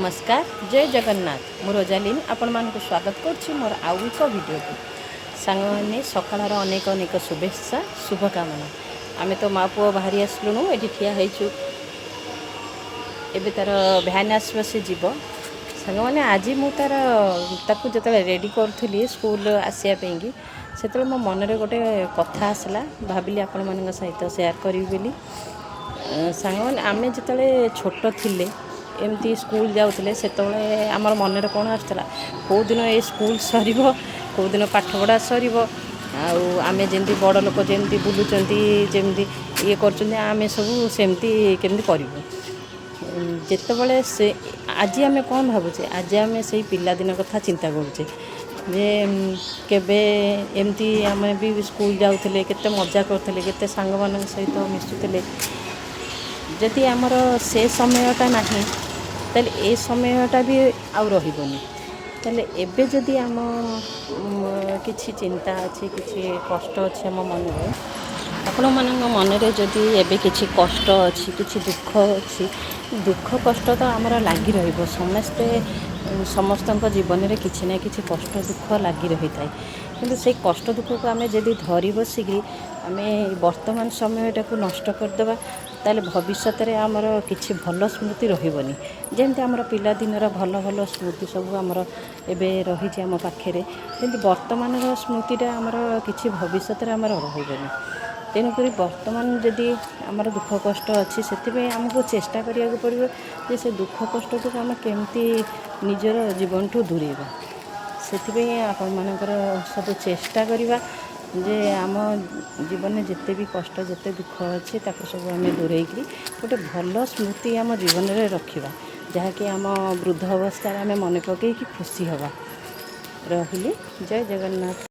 ନମସ୍କାର, ଜୟ ଜଗନ୍ନାଥ। ମୁଁ ରୋଜାଲିନ୍ ଆପଣମାନଙ୍କୁ ସ୍ୱାଗତ କରୁଛି ମୋର ଆଉ ଏକ ଭିଡ଼ିଓକୁ। ସାଙ୍ଗମାନେ, ସକାଳର ଅନେକ ଅନେକ ଶୁଭେଚ୍ଛା, ଶୁଭକାମନା। ଆମେ ତ ମା ପୁଅ ବାହାରି ଆସିଲୁଣୁ, ଏଠି ଠିଆ ହେଇଛୁ। ଏବେ ତାର ଭ୍ୟାନ୍ ଆସିବ, ସେ ଯିବ। ସାଙ୍ଗମାନେ, ଆଜି ମୁଁ ତାକୁ ଯେତେବେଳେ ରେଡ଼ି କରୁଥିଲି ସ୍କୁଲ ଆସିବା ପାଇଁକି, ସେତେବେଳେ ମୋ ମନରେ ଗୋଟେ କଥା ଆସିଲା। ଭାବିଲି ଆପଣମାନଙ୍କ ସହିତ ସେୟାର କରିବି ବୋଲି। ସାଙ୍ଗମାନେ, ଆମେ ଯେତେବେଳେ ଛୋଟ ଥିଲେ, ଏମିତି ସ୍କୁଲ ଯାଉଥିଲେ, ସେତେବେଳେ ଆମର ମନରେ କ'ଣ ଆସୁଥିଲା? କେଉଁ ଦିନ ଏ ସ୍କୁଲ ସରିବ, କେଉଁ ଦିନ ପାଠପଢ଼ା ସରିବ ଆଉ ଆମେ ଯେମିତି ବଡ଼ ଲୋକ ଯେମିତି ବୁଲୁଛନ୍ତି, ଯେମିତି ଇଏ କରୁଛନ୍ତି, ଆମେ ସବୁ ସେମିତି କେମିତି କରିବୁ। ଯେତେବେଳେ ସେ ଆଜି ଆମେ କ'ଣ ଭାବୁଛେ? ଆଜି ଆମେ ସେଇ ପିଲାଦିନ କଥା ଚିନ୍ତା କରୁଛେ ଯେ କେବେ ଏମିତି ଆମେ ବି ସ୍କୁଲ ଯାଉଥିଲେ, କେତେ ମଜା କରୁଥିଲେ, କେତେ ସାଙ୍ଗମାନଙ୍କ ସହିତ ମିଶୁଥିଲେ। ଯଦି ଆମର ସେ ସମୟଟା ନାହିଁ, ତାହେଲେ ଏ ସମୟଟା ବି ଆଉ ରହିବନି। ତାହେଲେ ଏବେ ଯଦି ଆମ କିଛି ଚିନ୍ତା ଅଛି, କିଛି କଷ୍ଟ ଅଛି ଆମ ମନରେ, ଆପଣମାନଙ୍କ ମନରେ ଯଦି ଏବେ କିଛି କଷ୍ଟ ଅଛି, କିଛି ଦୁଃଖ ଅଛି, ଦୁଃଖ କଷ୍ଟ ତ ଆମର ଲାଗି ରହିବ। ସମସ୍ତେ ସମସ୍ତଙ୍କ ଜୀବନରେ କିଛି ନା କିଛି କଷ୍ଟ ଦୁଃଖ ଲାଗି ରହିଥାଏ। କିନ୍ତୁ ସେଇ କଷ୍ଟ ଦୁଃଖକୁ ଆମେ ଯଦି ଧରି ବସିକି ଆମେ ବର୍ତ୍ତମାନ ସମୟଟାକୁ ନଷ୍ଟ କରିଦେବା, ତାହେଲେ ଭବିଷ୍ୟତରେ ଆମର କିଛି ଭଲ ସ୍ମୃତି ରହିବନି। ଯେମିତି ଆମର ପିଲାଦିନର ଭଲ ଭଲ ସ୍ମୃତି ସବୁ ଆମର ଏବେ ରହିଛି ଆମ ପାଖରେ, ସେମିତି ବର୍ତ୍ତମାନର ସ୍ମୃତିଟା ଆମର କିଛି ଭବିଷ୍ୟତରେ ଆମର ରହିବନି। ତେଣୁକରି ବର୍ତ୍ତମାନ ଯଦି ଆମର ଦୁଃଖ କଷ୍ଟ ଅଛି, ସେଥିପାଇଁ ଆମକୁ ଚେଷ୍ଟା କରିବାକୁ ପଡ଼ିବ ଯେ ସେ ଦୁଃଖ କଷ୍ଟକୁ ଆମେ କେମିତି ନିଜର ଜୀବନଠୁ ଦୂରେଇବା। ସେଥିପାଇଁ ଆପଣମାନଙ୍କର ସବୁ ଚେଷ୍ଟା କରିବା ଯେ ଆମ ଜୀବନରେ ଯେତେ ବି କଷ୍ଟ, ଯେତେ ଦୁଃଖ ଅଛି, ତାକୁ ସବୁ ଆମେ ଦୂରେଇକିରି ଗୋଟେ ଭଲ ସ୍ମୃତି ଆମ ଜୀବନରେ ରଖିବା, ଯାହାକି ଆମ ବୃଦ୍ଧ ଅବସ୍ଥାରେ ଆମେ ମନେ ପକାଇକି ଖୁସି ହେବା। ରହିଲି, ଜୟ ଜଗନ୍ନାଥ।